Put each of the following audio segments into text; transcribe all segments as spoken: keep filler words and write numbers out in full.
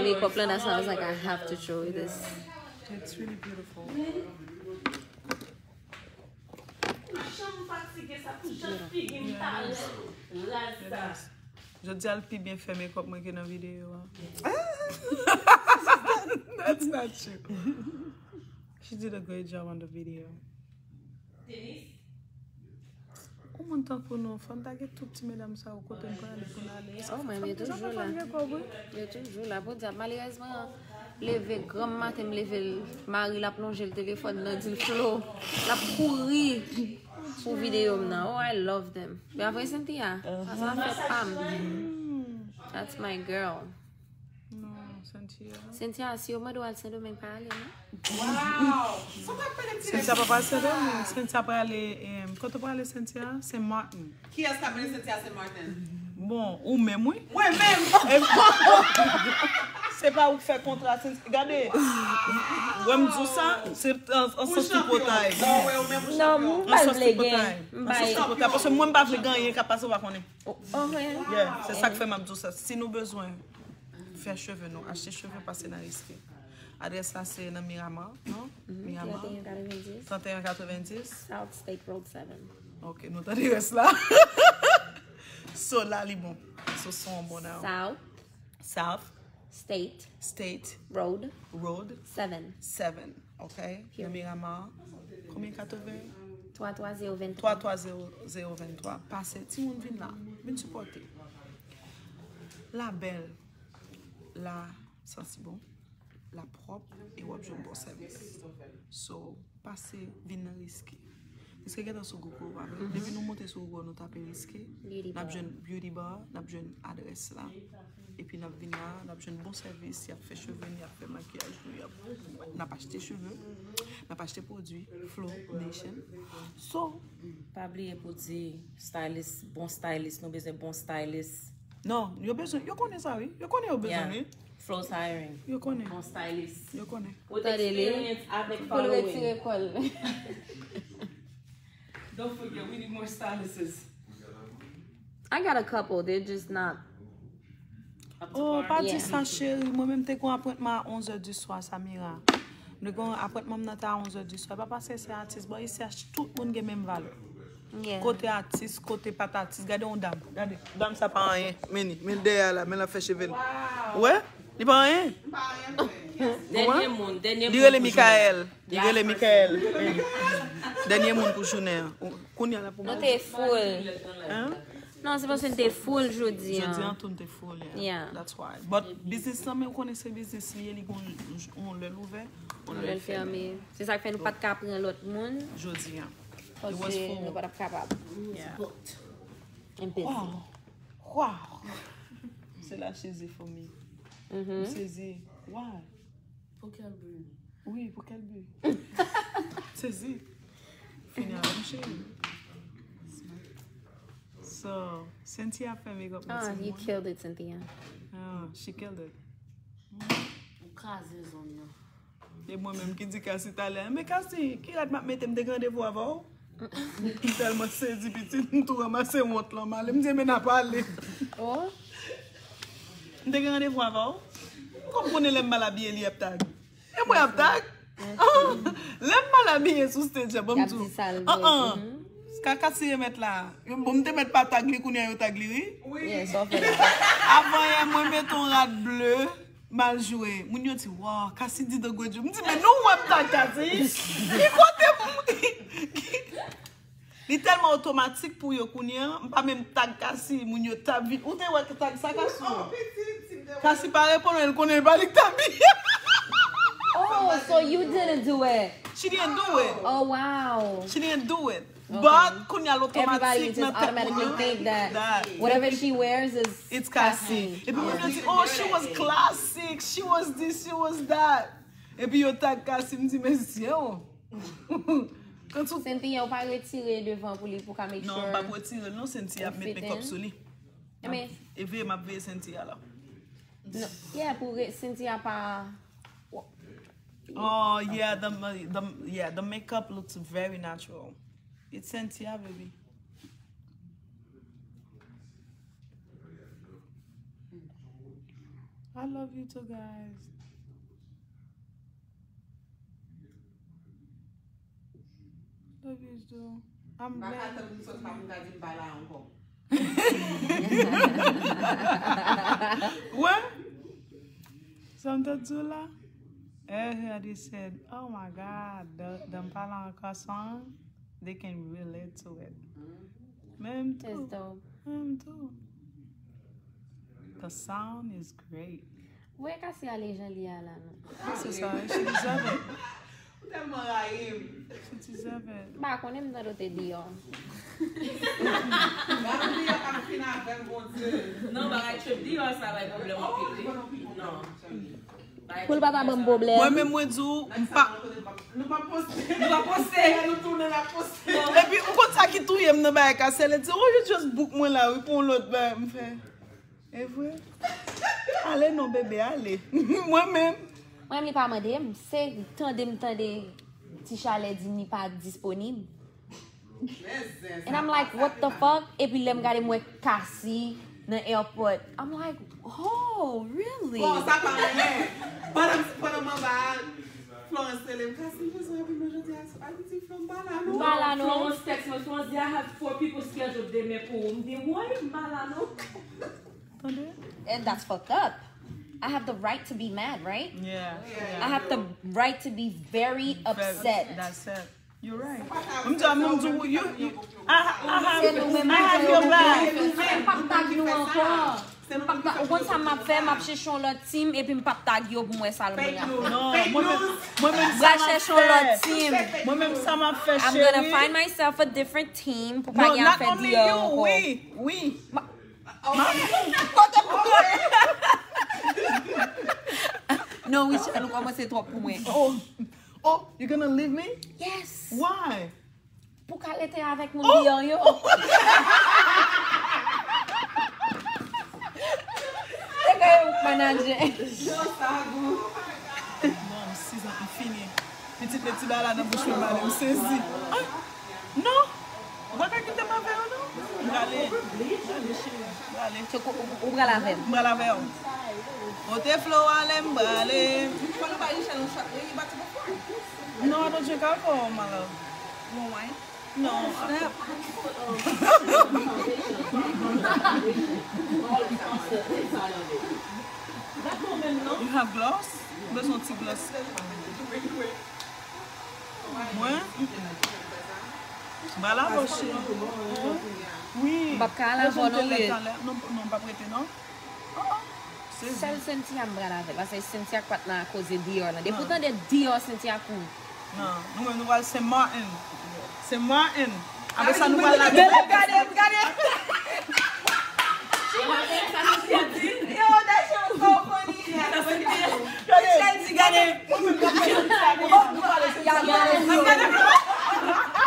Makeup lan, that's why I was like, I have to show you this. It's really beautiful. Jan m fatige sa pou jan figi m talè raz sa. Jodi a l pi byen fè makeup mwen ke nan videyo a. That's not true. She did a great job on the video. Denise, Ou moun tankou nou, fò n ta gen tout ti medam sa yo kote n prale pou n ale. Oh, mwen, yo toujou la. Yo toujou la. Pou di, malerezman, leve granm maten, m leve l, mari l ap lonje l telefòn nan, di l Flo, l ap kouri pou videyo m nan. Oh, I love them. Byen vre, Cynthia, sa se afè pa m. That's my girl. Non, Cynthia. Cynthia, si yo mande w al Sendomeng, pa ale, non? Wow! Sa pa pale ti Cynthia pa pase do, men Cynthia prale, em, kote w prale Cynthia? Saint Martin. Kiyès k ap mennen Cynthia Saint Martin? Bon, ou menm, wi. Mwen menm! Em, se pa ou k fè kontra, Cynthia. Gade, wè m di w sa, se an an sans tripotay. Non, wè, ou menm ou Non, chanpyon. m An pa sans vle gen. tripotay. M An sans bay. Tripotay. Paske mwen, m pa vle gen anyen k ap pase, ou pa konnen. Oh, oh, yeah. Yeah, se sa k fè m ap di w sa. Si nou bezwen fè cheve nou, achte cheve, pase nan Risqué. Adrès la se nan Miramar, non? Miramar. Trente et un quatre-vingt-dix, Trente et un quatre-vingt-dix. South State Road seven. Ok, nou tande rès la. So la li bon. So son bon nan. South South State State Road Road seven. seven. Ok? Nan Miramar. Konbyen katreven? Twa twa zewo venntrwa. Twa twa zewo zewo venntrwa. Pase, timoun vin la. Vin sipòte. La bèl. La santi bon. La pwòp. E w ap jwenn bon sèvis. So, pase, vin nan Risqué. Risqué gentan sou Google, pa vre? Depi nou monte sou Google, nou tape Risqué. Beauty N ap bar. jwenn Beauty Bar, n ap jwenn adrès la. Epi n ap vin la, n ap jwenn bon sèvis, y ap fè cheve n, y ap fè makiyaj nou, y ap, n ap achte cheve, n ap achte pwodui Flow Nation. So, Pa bliye pou di stylist, bon stylist, nou bezwen bon stylist. Non, yo bezwen, yo konnen sa, wi. Yo konnen yo bezwen, Yeah. wi. Flows hiring. Yo konnen. Bon stylist. Yo konnen. With Tande li. Experience avec Pou l retire following. kò l. Don't forget, we need more stylists. I got a couple, they're just not. Up to Oh, par. pa di Yeah. sa, cheri. Mwen menm te gon apwentman a onz è di swa, Samira. Mwen te gon apwentman nan te a onz è di swa. Pa paske se atis. Bon, isi a tout moun gen menm valè. Yeah. Kote atis, kote pa t atis. Gade yon dam. Gade. Dam sa pa anyen. Men li. Men dèyè la. Men l ap fè cheve l. Ou wè? Li pa anyen. Dènye moun, dènye Li moun rele pou Mikael. jounen. Li rele Mikael. Dènye moun pou jounen an. Kounye a la pou Nou te full. Hein? Non, se paske n te full jodi Jodi an. an tou n te full, yeah. Yeah. That's why. But biznis lan, men ou konnen se biznis li ye, li gon yon lè l ouvè, yon Nou lè l fèmen. Se sa k fè nou pa t ka pran lòt moun. Jodi an. Paske was full. Nou pa t ap kapab. Yeah. M peze. Wow. Wow. Se la sezi for me. M sezi. Why? Pou kèl bri? Wi, pou kèl bi? Sezi. Fini avè m, cheri. So, Cynthia fè make up mwen Ah, ti you moun. Killed it, Cynthia. Ah, she killed it. Ou kraze zòn nan. E mwen menm ki di Kasi talè, men Kasi, ki rad m ap mete, m te gen randevou avè w? M tèlman sezi pitit, m tou ranmase wont lan, m ale, m di men n ap ale. Oh, M te gen randevou avè w? Kòm konnen lè m mal abiye li ap tag. E mwen ap tag? Lè m mal abiye sou stage, bon, m Y ap di w. di sa l Ah, ah. vle. Kaka si remèt la. Bon, m te mèt pa tag li, kounye a yo tag li, wi. Yeah, sa w fè la. Avan yè, mwen mete yon rad ble, mal jwe. Moun yo di, waw, Kasi di the good job. M di, men nou wè m tag Kasi? Ki kote pou m. Li tèlman otomatik pou yo kounye a, m pa menm tag Kasi, moun yo t ap vin. Ou te wè tag sa Kasi yo? Kasi pa reponn, l konnen l pa li k t ap biye. Oh, so you didn't do it. She didn't do it. Oh, wow. She didn't do it. But kounye a l Everybody otomatik just nan tèt moun automatically yo. Think that That. Whatever she wears is It's Kasi. Epi moun yo di, oh, she was classic, she was this, she was that. Epi yo tag Kasi, m di, men zye w. Kan tou Cynthia, ou pa retire devan pou li, pou ka make Non, sure. m p ap retire l non, Cynthia ap met Fit makeup in. sou li. Men, E veye m ap veye Cynthia la. No, yeah, pou re- Cynthia pa. Oh, yeah, the, the, yeah, the makeup looks very natural. It's Cynthia, baby. I love you too, guys. Love you too. I'm glad. Wè? Sa m t ap di w la? Everybody said, "Oh my God, the, the M Pala Ankò song, they can relate to it." Menm tou. Menm tou. The sound is great. Wè Cassie ale jan li a la non. Ah, se sa, she deserve it. Ou tèlman rayi m. She deserve it. M pa konnen, m tande w te deyò. Gade deyò k ap fin avè m, Bondye. Non, bagay trip deyò sa bay pwoblèm anpil wi. Non. Pou l pa ta ban m pwoblèm. Mwen menm mwen di w, m pa. Nou pa poste. Nou pa poste. Nou tounen n ap poste. Epi ou konn sa ki touye m nan bagay Cassie, li di, "Oh, you just book mwen la wi pou yon lòt bagay." M fè, "E vre? Ale non bebe, ale." Mwen menm. Mwen menm li pa mande m, se tande m tande Ti Chalè di m li pa disponib. And I'm like, "What the fuck?" Epi lè m gade m wè Cassie nan airport. I'm like, "Oh, really?" Bon, sa pa anyen. Pandan, pandan m anba a, Florence rele m, "Cassie, m bezwen w rapidman jodi a." Ay, m di, "Flo, m pa la non." M pa la non. Florence text mwen, Florence di, "I have four people scheduled demen pou ou." M di, "Woy, m pa la non." Tande? And that's fucked up. I have the right to be mad, right? Yeah. I have the right to be very upset. That's it. You're right. M di, m di, you, you, I, I have, I have your back. M p ap tag nou ankò. M p ap ta-, ou konn sa m ap fè? M ap chèche yon lòt team epi m p ap tag yo pou m wè sa l mwen ap fè. Non, mwen menm, mwen menm sa m ap fè. M pral chèche yon lòt team. Mwen menm sa m ap fè, cheri. I'm gonna find myself a different team pou pa gen afè deyò ankò. No, not only you, wi, wi. Kote pou mwen? Non, Richard, ou kòmanse twòp pou mwen. Oh, oh, you gonna leave me? Yes. Why? Pou ka rete avèk moun deyò yo. E kay ou k manadjè. Bon, m sizan, m fini. Pitit met ti bagay la nan bouch mwen, m ale, m sezi. Ah, non. Ou pa ka kite m avè yo, non. M prale. M prale, cheri. M prale. Ou, ou, ou pral avè m? M pral avè w. Pote flo ale, m prale. Fò nou bay Richard yon shot, wi, bati pou fò. No, I don't drink alcohol, my love. You want wine? No. Snap. You have gloss? M bezwen yon ti gloss. Mwen? M pa lave w, cheri. Wi. M p ap ka lave w non, Red. Non, non, m p ap rete, non. Oh, oh. Sezi. Sèl Cynthia m pral avè l, paske Cynthia k pa t nan koze Dior lan. Depi w tande Dior, Cynthia kouri. Non, nou menm nou pral Saint Martin. Saint Martin. Apre sa, nou pral la. Gade, gade, gade. Yo, that shit was so funny. Gade. Gade.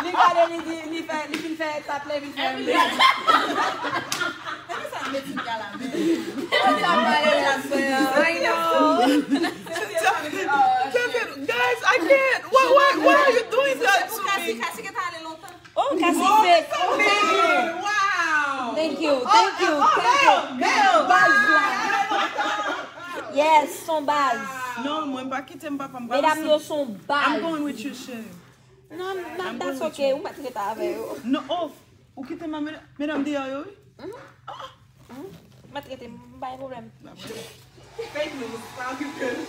Li gade, li di, li fè, li fin fè etap la, li fè. Epi sa, met sou gala, men. Epi sa, pale la, sè. I know. Kevin, guys, I can't. Why, why, why are you doing that to me? Kasi, Kasi ki ta ale lontan. Oh, Kasi fake. Oh, baby. Wow. Thank you, thank you, thank you. Baz la. Yes, son baz. Non, mwen pa kite m papa m. Medam yo son baz. I'm going with you, cheri. Non, non, that's okay. Ou mèt rete avè yo. Non, oh, ou kite m a medam, medam deyò yo, wi. Mhm. Ah. Mhm. Mèt rete, m pa gen pwoblèm. Fake news, pa okipe l.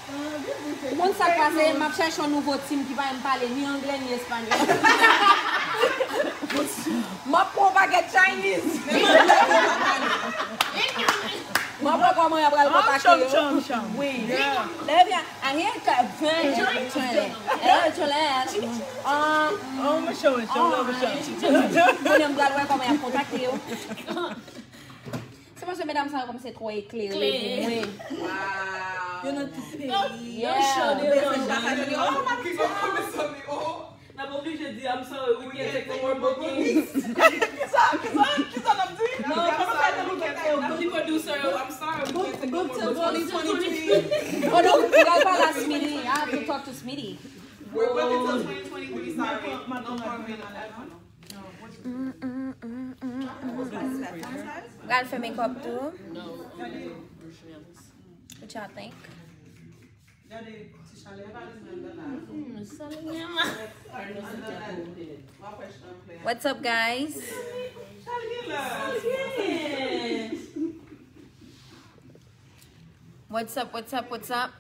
Ou konn sa k pase, m ap chèche yon nouvo team ki pa menm pale ni anglè ni espanyòl. M ap pran yon pakèt Chinese. M ap wè kòman y ap pral kontakte yo. Wi. Lè vyan, a rien que vingt, eh, Jolèn. Ah, oh, mwen cho, mwen cho, mwen cho. Kounye a m pral wè kòman y ap kontakte yo. Se paske medam sa yo kòmanse twò eklere pou mwen. Yo nan tout peyi. Yo cho de yo. N ap oblije di, "I'm sorry, we can't take no more bookings." Kisa, kisa, kisa n ap di? No, I'm sorry, we can't take, n ap di producer yo, "I'm sorry, we can't take no more bookings." Book till twenty twenty-three. Oh, no, you guys are last Smitty. I have to talk to Smitty. We're booked until twenty twenty-three, sorry. No more men. Mm, mm, mm, mm, mm. Pral fè makeup tou. No. Sezon. What y'all think? Gade ti chalè pa bezwen anndan la. Hmm, sa li menm. Anndan la. W ap wè chalè. What's up, guys? Chalè la. What's up, what's up, what's up?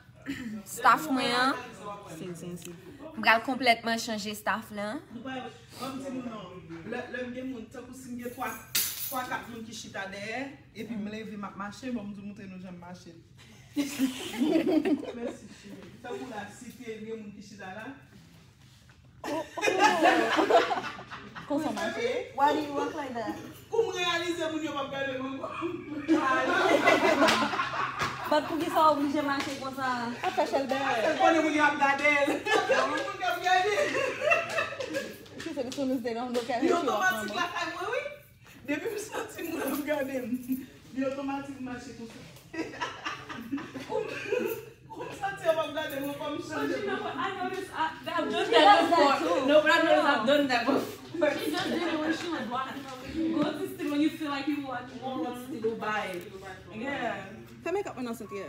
Staff mwen an. Sin, sin, sin. M pral konplètman chanje staff lan. Nou pa, ban m di nou non. Lè lè m gen moun, tankou si m gen twa, twa, kat moun ki chita dèyè, epi m leve, m ap mache, ban m di w montre nou jan m mache. Mèsi, cheri. Tankou la, si te gen moun ki chita la, Konsa mache. Why do you walk like that? Pou m reyalize moun yo p ap gade m ankò. But pou ki sa w oblije mache konsa? Ap fè chèlbè. Konnen moun yo ap gade l. Moun k ap gade. She said as soon as they don't look at her, Li she walk otomatik normal. Lakay mwen, wi. Depi m santi moun ap gade m, li otomatik mache konsa. Kou m santi yo p ap gade m, fò m chanje. But you know what? I noticed I, I've done that before. No, but I noticed I've done that before. She just did it when she was walking over here. Go to the store when you feel like you want more, want to go buy it. Yeah. Fè makeup mwen nan Cynthia.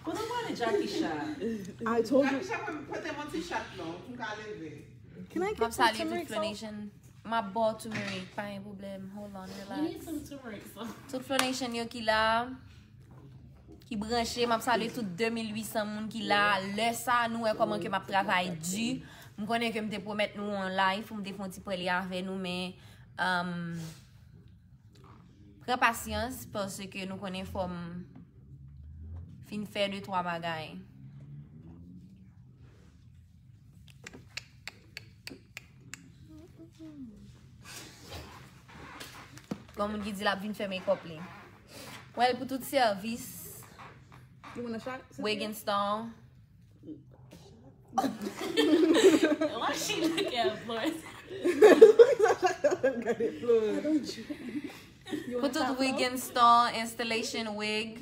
Kote w ale, Jackie Chan? I told you. Jackie Chan, pote m yon ti chat non, pou m ka leve. Can I M ap get some salye tout turmeric Flow salt? Nation. M ap ba w turmeric, pa gen pwoblèm. Hold on, You need relax. Some turmeric sauce. Tout Flow Nation yo ki la, ki branche, m ap salye tout de mil uit san moun ki la. Lè sa, nou wè kòman ke m ap travay di. M konnen ke m te pwomèt nou yon live pou m te fè yon ti pale avè nou, men um, pran pasyans paske nou konnen fò m fin fè de twa bagay. Gon moun ki di l ap vin fè makeup li. Well, pou tout sèvis, You want a shot? Wig and Stone. Why she look at Florence? Gade Florence. Pou tout wig install, installation wig,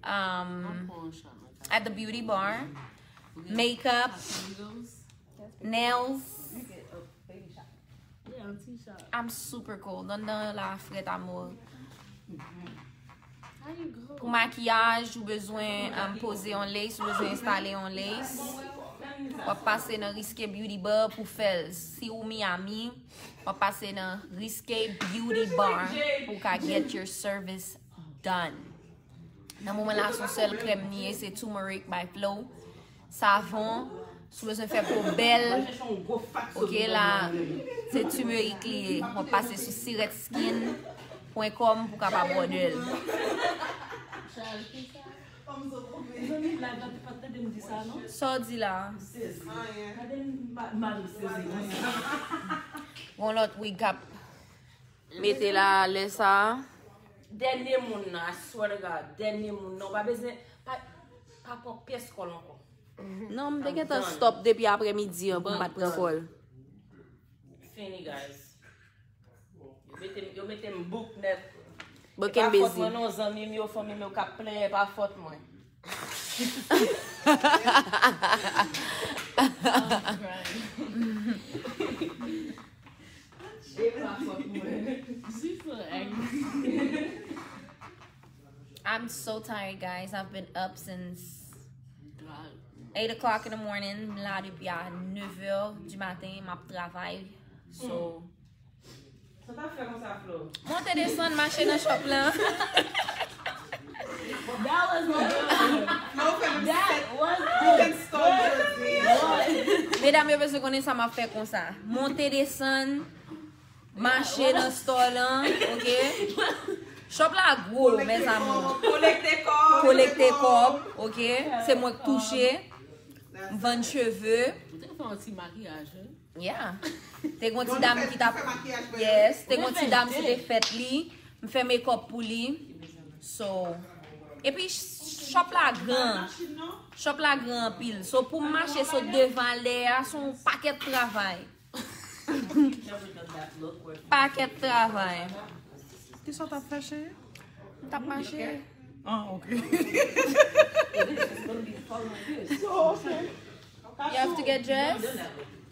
um, at the beauty bar, makeup, nails. Yeah, t-shirt. I'm super cold. Anndan la frèt a mò. How you go? Pou makiyaj, ou bezwen um, poze yon lace, ou bezwen enstale yon lace. W ap pase nan Risqué Beauty Bar pou fè l. Si ou Miami, w ap pase nan Risqué Beauty Bar pou w ka get your service done. Nan moman la, se yon sèl krèm ni ye, se Turmeric by Flow. Savon, si w bezwen fè po bèl, ok la, se turmeric li ye. W ap pase sou siret skin pwen kòm pou w kapab order l. Zanmi m la, gade pa tande m di sa, non? Sa w di la? Gade m pa mal sezi. Gon lòt wig k ap mete la lè sa. Dènye moun nan, I swear to God, dènye moun nan, ou pa bezwen, pa, pa pran pyès kòl ankò. Non, m te gentan stop depi aprèmidi an pou m pa t pran kòl. Fini, guys. Yo mete m, yo mete m bouk nèt. Bon, E pa kenbe fòt zen. Mwen non, zanmi m yo, fanmi m yo k ap plenyen, e pa fòt mwen. E pa fòt mwen. I'm so tired, guys. I've been up since eight o'clock in the morning. M la depi a nèf è di maten, m ap travay. So, Sa ta fè konsa, Flo. Monte desann, mache nan shop lan. That was good. Flo fè menm That set was wig and stone jodi. Medam yo bezwen konnen sa m ap fè konsa. Monte desann, mache nan store lan, ok? Shop la gwo, mes amours. Kolekte kòb. Kolekte kòb, ok? Se mwen k touche. M vann cheve. Ou te fè yon ti makiyaj, wi. Yeah. Te gon ti dam ki t ap Fè makiyaj mwen. Yes, te gon ti dam se te fèt li. M fè makeup pou li. So, epi shop la gran. Shop la gran anpil. So, pou m mache sot devan lè a, se yon pakèt travay. Pakèt travay. Kisa w t ap fè, cheri? M t ap mache. Ah, ok. Oh, okay. You have to get dressed?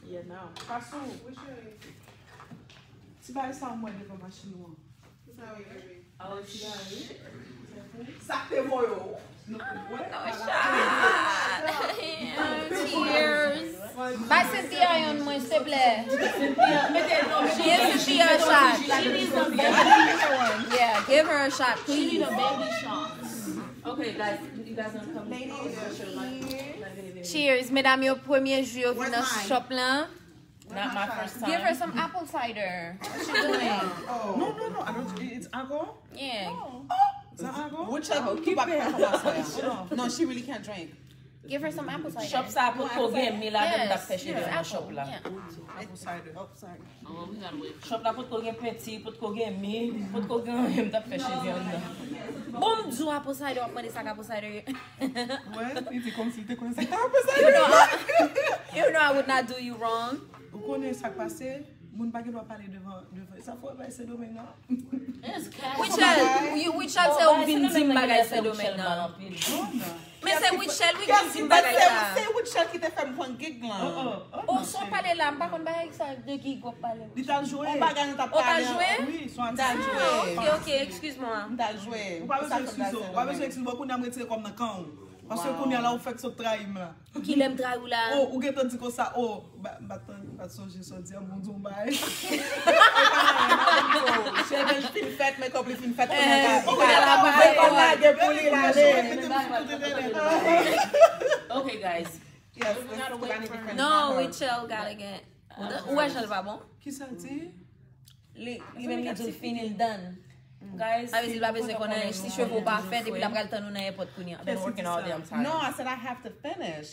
Yeah, now. Kasou. Ti bagay sa w mwen devan machin ou an. Sa w ye, bebe? Oh, ti bagay, wi. Sa k te voye w. Cheers. Bay Cynthia yon mwen, silteplè. Give Cynthia a shot. Yeah, give her a shot, please. Okay, guys, you guys want to come? Cheers. Medam yo, premye jou yo vin nan shop lan. Not my first time. Give her some apple cider. What you doing? No, no, no. I don't. It's alcohol. Yeah. Is that alcohol? Woodshell, ou pa ka kòmanse. No, she really can't drink. Give her some apple cider. Shop sa potko gen mi ladan m t ap fè cheve nan shop la. Yeah. Apple cider. Oh, sorry. Shop la potko gen penti, potko gen mi, potko gen anyen m t ap fè cheve anndan. Bon, m di w apple cider, w ap mande sa k apple cider ye. Ouais, li di kòm si l te konnen sa k apple cider. You know, I, you know I would not do you wrong. Ou konnen sa k pase? Moun pa gen dwa pale devan devan. Sa fò bay Sendomeng nan. Wichel, you- Wichel se ou vin di m bagay Sendomeng nan. Men se Wichel wi ki di m bagay sa. Se Wichel ki te fè m pran gig lan. Oh, so pale la, m pa konn bagay sa de gig w ap pale. Li t al jwe. On bagay nou t ap Ou t al pale. Jwe? Wi, son ati. Ah, ok, ok, excuse-moi. M t al jwe. Ou pa bezwen eskize w. Ou pa bezwen eskize w. Bon, kounye a m retire kòb nan kan w. Paske kounye a la ou fèk sot trayi m la. Kilè m trayi w la? Oh, ou gentan di konsa, oh, ba- m pa t sonje sa w di a, bon, di yon bagay. Cheve l fin fèt, makeup li fin fèt. Eh, Ou ka la bay kòb lage pou li lale. Okay, guys. Yes, let's put on the different No, color. Wichel gotta get. Ou wè jan l pa bon? Ki sa l di? Li li menm li di l fini l done. Guys, Sa vle di l pa bezwen konnen si cheve w pa fèt epi l ap pral tann ou nan airport kounye a. I've been working all damn time. No, I said I have to finish.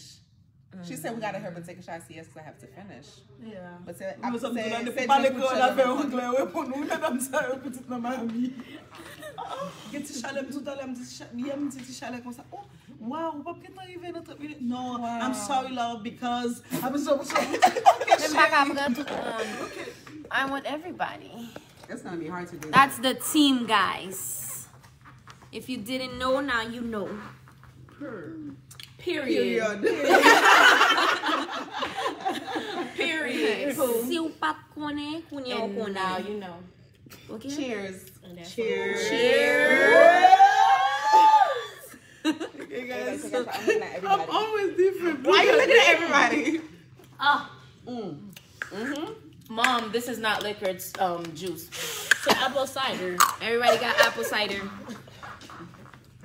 She said we gotta hurry up and take a shot. I said yes, 'cause I have to finish. Yeah. But said, Mwen I sanm said, tou la depi said pale Jackie kreyòl Chan avè and anglè yo pou nou, medam sa yo pitit nan Miami. Gen ti chalè m tou talè, m di ti cha- yè m di ti chalè konsa. Oh, wow, ou p ap gentan rive nan trant minit. No, I'm sorry love because I'm so sorry. Men m pa ka pran tout moun. I want everybody. It's gonna be hard to do. That's the team, guys. If you didn't know, now you know. Period. Period. Si w pa t konnen, kounye a w And now konnen. You know. Ok? Cheers. Cheers. Okay, guys. I'm looking at I'm everybody. Always different. Why you looking at everybody? Ah, Mm. Mom, this is not liquor, it's um juice. It's apple cider. Everybody got apple cider.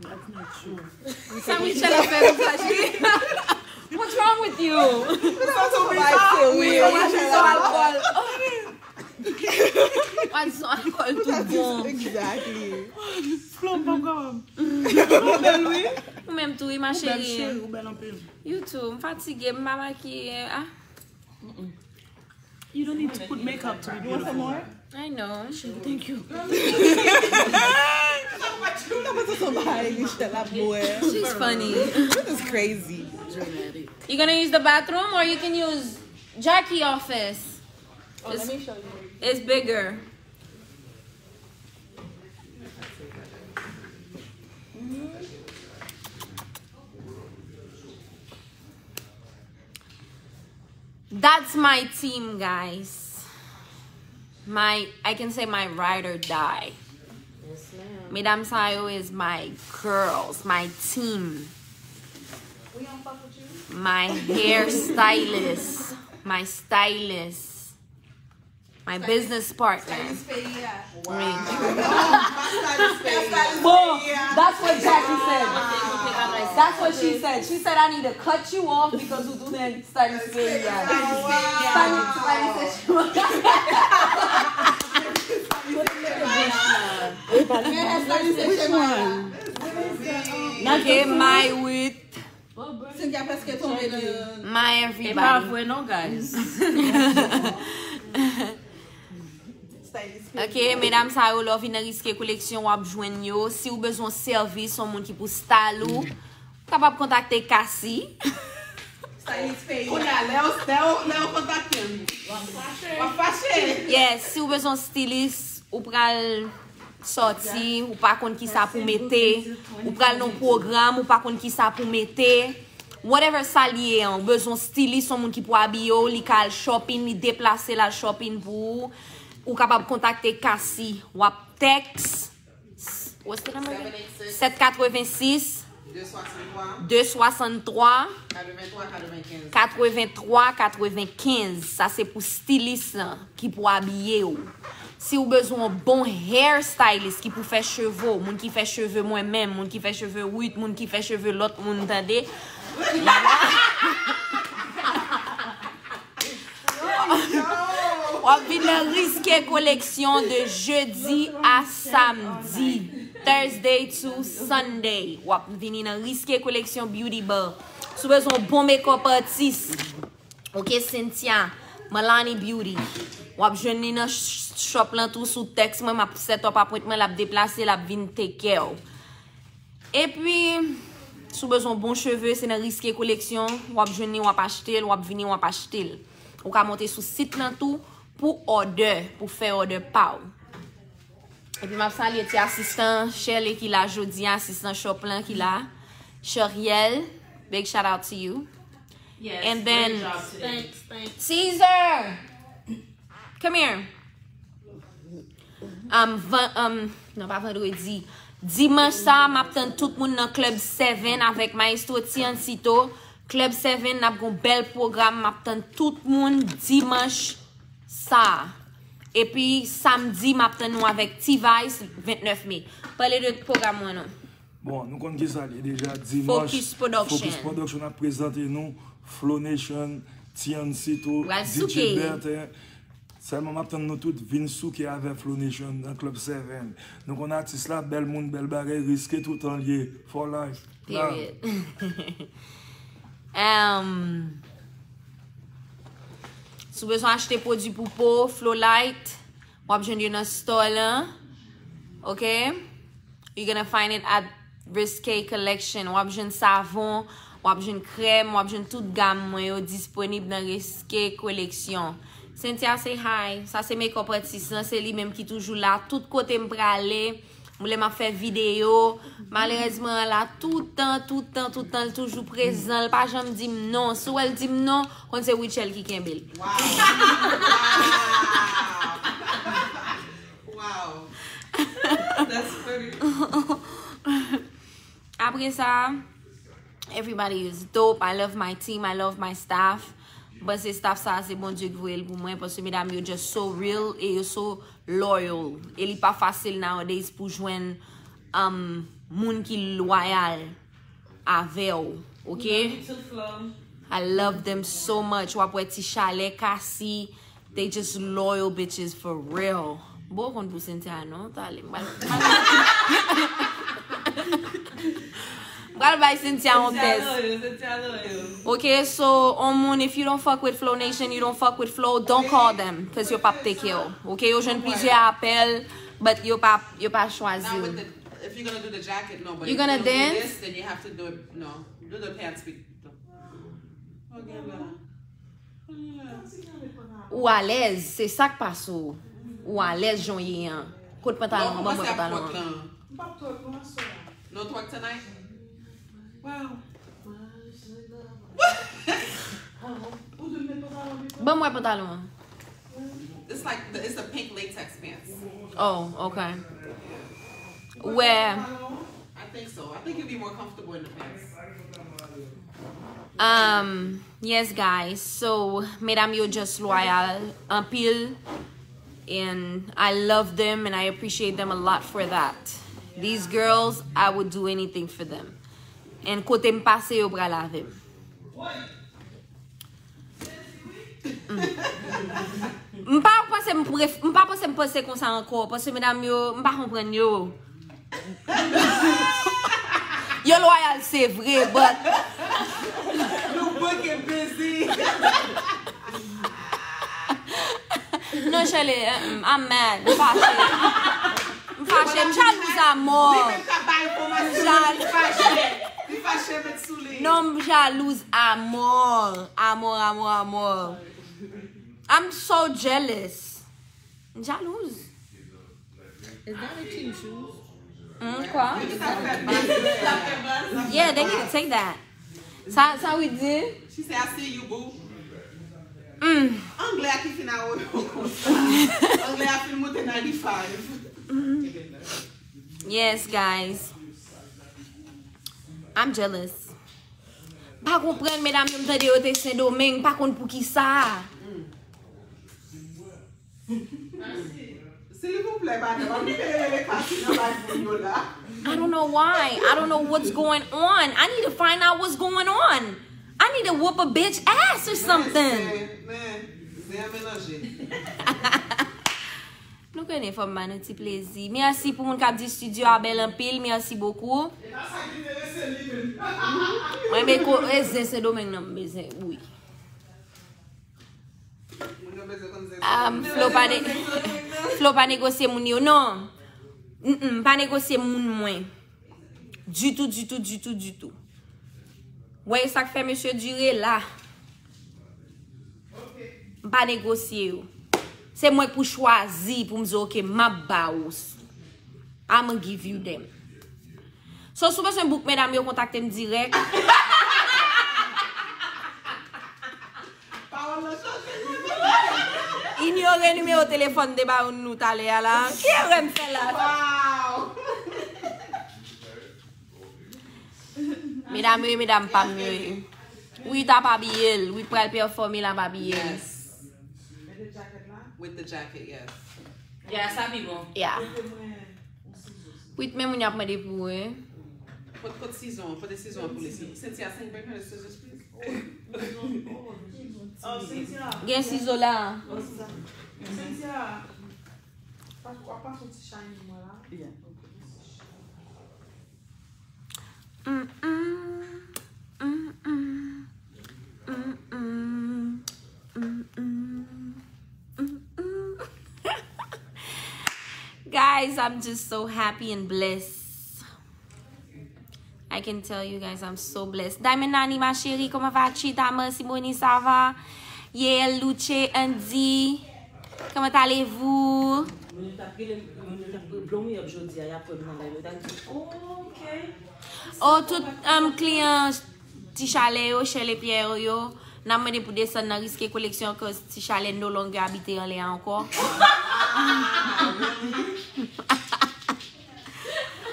That's not true. Sa Michelle ap fè konsa, she. What's wrong with you? Sa se yon bagay serye. Why so alcohol? Why so alcohol tout bon? Exactly. Flo, m pa kapab. Ou bèl, wi. Ou menm tou, wi, ma Ou bèl, chérie. cheri, ou bèl anpil. You too. M fatige, m pa makiye. Ah. You don't need to put makeup to be beautiful. I know. Thank you. Sa pa ti bagay Michelle ap bwè. She's funny. This is crazy. You gonna use the bathroom or you can use Jackie office? Oh, let me show you. It's bigger. That's my team, guys. My, I can say my ride or die. Yes, ma'am. Medam sa yo is my girls, my team. We don't fuck with you. My hairstylist, my stylist, my business partner. Stylist peyi a. Wi. Stylist peyi a. Bon, that's what Jackie said. That's what she said. She said I need to cut you off because you do that stylist peyi a. Stylist, stylist. Men stylist se Which Shemaya. One? Okay, my with Cynthia prèske tonbe nan my E pa everybody. Vre non, guys. stylist. Ok, medam sa yo, lè w vin nan Riske Koleksyon, w ap jwenn yo. Si w bezwen sèvis, yon moun ki pou style ou, ou kapab kontakte Cassie. Stylist peyi. Kounye a, lè yo, lè yo, lè yo kontakte m, w ap fache. Yes, si w bezwen stilis, ou pral sòti, ou pa konn ki sa pou mete, ou pral nan pwogram, ou pa konn ki sa pou mete. Whatever sa l ye an, ou bezwen stilis, yon moun ki pou abiye w, li ka al shopping, li deplase l al shopping pou ou. Ou kapab kontakte Cassie, w ap text, What's the number again? Seven eight six, sèt katrevensis, de swasanntwa, katrevenntwa katrevenkenz. Katrevenntwa katrevenkenz. Sa se pou stilis lan ki pou abiye w. Si w bezwen yon bon hair stylist ki pou fè cheve w, moun ki fè cheve mwen menm, moun ki fè cheve Ruth, moun ki fè cheve lòt moun, tande. W ap vin nan Riske Koleksyon de jedi a samdi. Thursday to Sunday. W ap vini nan Riske Koleksyon Beauty Bar. Si w bezwen yon bon makeup artist, ok, Cynthia, Milani Beauty. W ap jwenn li nan sh- shop lan tou, sou tèks mwen, m ap set up appointment, l ap deplase, l ap vin take care w. Epi, si w bezwen bon cheve, se nan Riske Koleksyon, w ap jwenn li, w ap achte l, w ap vini, w ap achte l. Ou ka monte sou sit lan tou pou order, pou fè order pa w. Epi m ap salye ti asistan Shirley ki la jodi a, asistan shop lan ki la. Sheriel, big shout out to you. Yes, and then, great job today. Thanks, thanks. Caesar! Come here. Um, van, um, non, pa vandredi. Dimanch sa, m ap tann tout moun nan Club Seven avèk Maestro Tiancito. Club Seven, n ap gon bèl pwogram. M ap tann tout moun dimanch sa. Epi, samdi, m ap tann nou avèk T-Vice, ventnèf me. Pale de pwogram mwen non. Bon, nou konn kisa l ye deja, dimanch, Focus Production. Focus Production ap prezante nou Flow Nation, Tiancito, D J Bertin. Sèlman m ap tann nou tout vin souke avè Flow Nation nan Club Seven. Nou konn atis la, bèl moun, bèl bagay, Riske toutan l ye, for life. Period. Um, si w bezwen achte pwodui pou po, Flowlite, w ap jwenn yo nan store lan. Ok? You're gonna find it at Risque Collection. W ap jwenn savon, w ap jwenn krèm, w ap jwenn tout gam mwen yo disponib nan Risque Collection. Cynthia say hi. Sa se makeup artist lan, se li menm ki toujou la. Tout kote m prale, lè m ap fè videyo, malerezman, la toutan, toutan, toutan, l toujou prezan, l pa janm di m non. Si w wè l di m non, konn se Rutshelle ki kenbe l. Wow. Wow. That's funny. Apre sa, everybody is dope. I love my team. I love my staff. M panse staff sa a se Bondye ki voye l pou mwen, paske medam yo just so real e yo so loyal. E li pa fasil nowadays pou jwenn, um, moun ki lwayal avè w, ok? Love you too, Flo. I love them so much. W ap wè Ti Chalè, Cassie, they just loyal bitches for real. Bon, konn pou Cynthia non, tale. M pral, m pral bay Cynthia yon tès. Cynthia loyal, Cynthia loyal. Ok, so, on moun, if you don't fuck with Flow Nation, you don't fuck with Flow, don't call them, 'cause yo p ap take care w. Ok, yo jwenn plizyè apèl, but yo pa, yo pa chwazi w. Not with the, if you're gonna do the jacket, no, but if you're gonna do this, then you have to do it, no. Do the pants with, okay, la. Ou alèz, se sa k pase w. Ou alèz jan w ye an. Kot pantalon an? Ban mwen pantalon an. Non, twerk tonight? Wow. Ban mwen pantalon an. It's like, the, it's the pink latex pants. Oh, okay. Wè. I think so. I think you'd be more comfortable in the pants. Um, yes, guys. So, medam yo just loyal anpil. And I love them and I appreciate them a lot for that. These girls, I would do anything for them. And kote m pase, yo pral avè m. Mm. M pa panse m pref-, m pa panse m panse konsa ankò, paske medam yo, m pa konprann yo. Yo loyal, se vre, but nou manke beze. Non, Shirley, mm, mm, I'm mad. M fache. M fache, m jalouz a mò. Li menm k ap bay enfòmasyon, li fache. Li fache met sou li. Non, m jalouz a mò. A mò, a mò, a mò. I'm so jealous. M jalouz. Is that a team shoes? Mm, kwa? Yeah, they need to take that. Sa, sa Whit di? She say, "I see you, boo." Mm. Anglè a ki fin a yo konsa. Anglè a fin monte ninety-five. Mm. Yes, guys. I'm jealous. Pa konprann, medam yo, m tande yo te Sendomeng, pa konn pou ki sa. Silvouplè, madanm, ann kite rele Kasi nan live moun yo la. I don't know why. I don't know what's going on. I need to find out what's going on. I need to whoop a bitch ass or something. Men, men, zen an melanje. Nou konnen fò m ba nou ti plezi. Mèsi pou moun k ap di studio a bèl anpil. Mèsi bokou. E pa sa k enterese li menm. Mwen, men ko, e zen Sendomeng nan m bezwen, wi. Moun yo bezwen konn zen Sendomeng nan. Flo pa ne-, Flo pa negosye moun yo, non. Mm, mm, m pa negosye moun mwen. Ditou, ditou, ditou, ditou. Wè, e sa k fè mesye dire la. M pa negosye yo. Se mwen k pou chwazi pou m di, "Ok, m ap ba ou. I'ma give you them." So, si w bezwen book medam yo, kontakte m dirèk. Pawòl lan chanje. Inyore nimewo telefòn m te ba nou talè a la. Ki erè m fè la? Wow! Medam yo, medam pa m yo. Wi, ta pa biye l. Wi, pral pèfòme la pa biye l. Yes. With the jacket, yes. Yeah, sa pi bon. Yeah. Wi, men moun y ap mande pou ou, wi. Kot, kot sizon, kote sizon pou li? Cynthia, can you bring her the scissors, please? Oh, Cynthia. Gen sizo la. Cynthia. Pa, w ap pase yon ti shine pou mwen la? Yeah. Mm, mm, mm, mm. Guys, I'm just so happy and blessed. I can tell you guys, I'm so blessed. Diamond Nani, ma chérie, comment vas-tu? Tama, Simoni, ça va? Yael, Luce, Andy, comment allez-vous? Moun yo t ap rele m, moun yo t ap rele m, blow me up jodi a, y ap wè m nan live, yo t ap di, "Oh, ok." Oh, tout, um, kliyan Ti Chalè yo, Shirley Pierre yo, n ap mande pou desann nan Riske Koleksyon, cause Ti Chalè no longer abite anlè a ankò.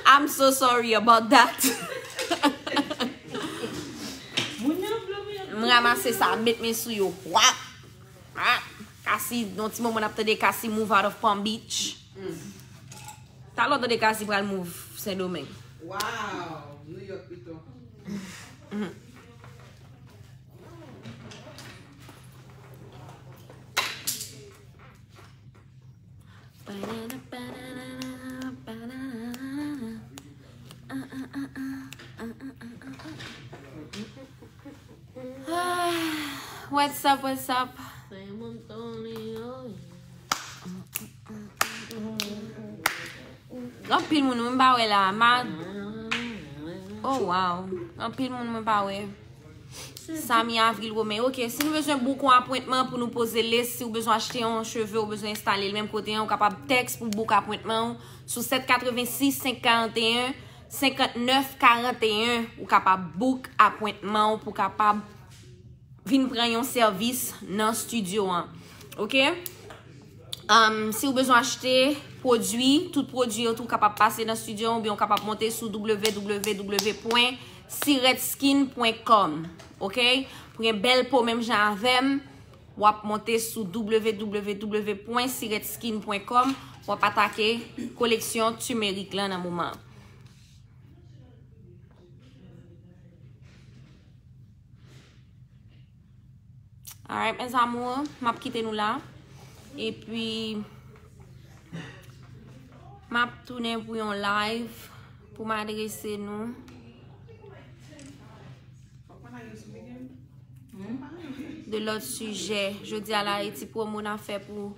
I'm so sorry about that. Moun nan blow me up. M ranmase sa, met men sou yo. Wap! Ah, Kasi, nan ti moman n ap tande Kasi move out of Palm Beach. Mm. Talè w tande Kasi pral move Sendomeng. Wow, New York pito. Mhm. What's up, what's up? Anpil moun mwen pa wè la. Ma... Oh, wow. Anpil moun mwen pa wè. Samy Avril Romain. Ok, si nou bezwen book yon apwentman pou nou poze lace, si w bezwen achte yon cheve, ou bezwen enstale l menm kote an, ou kapab tèks pou book apwentman w sou sèt katrevensis, senk karanteyen, senkantnèf karanteyen. Ou kapab book apwentman w pou kapab vin pran yon sèvis nan studio an. Ok? Um, si w bezwen achte pwodui, tout pwodui yo tou kapab pase nan studio oubyen w kapab monte sou w w w pwen siretskin pwen com. Ok? Pou gen bèl po menm jan avè m, w ap monte sou w w w pwen siretskin pwen com, w ap atake koleksyon timerik lan nan moman an. Alright, mes amours, m ap kite nou la. Epi, m ap tounen pou yon live pou m adrese nou de lòt sijè. Jodi a la, e ti pwomo n ap fè pou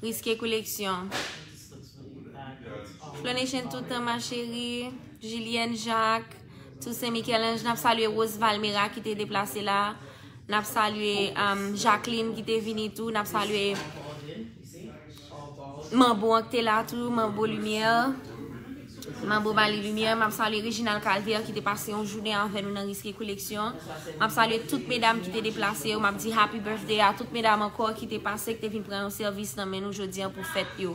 Riske Koleksyon. Flonation toutan, ma chérie. Julienne Jacques, Toussaint Michel-Ange, n ap salye Rose Valmera ki te deplase la. N ap salye, um, Jacqueline ki te vini tou. N ap salye Manbo an ki te la tou, Manbo Limyè. Manbo Mali Limyè. M ap salye Reginald Calvaire ki te pase yon jounen avè nou nan Riske Koleksyon. M ap salye tout medam ki te deplase yo. M ap di happy birthday a tout medam ankò ki te pase, ki te vin pran yon sèvis nan men nou jodi an pou fèt yo.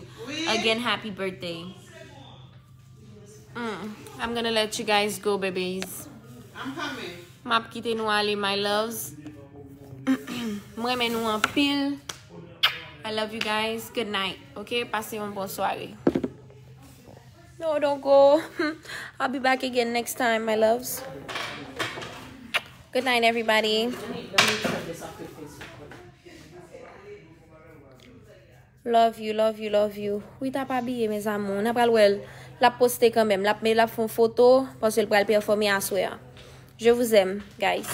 Again, happy birthday. Mm, I'm gonna let you guys go, babies. I'm coming. M ap kite nou ale, my loves. M renmen nou anpil. I love you guys. Good night. Ok, pase yon bon sware. No, don't go. I'll be back again next time, my loves. Good night, everybody. Love you, love you, love you. Rita pa bliye, mes amours. N ap pral wè l. L ap poste kanmenm. L ap, l ap fè yon foto paske l pral pèfòme aswè a. Je vous aime, guys.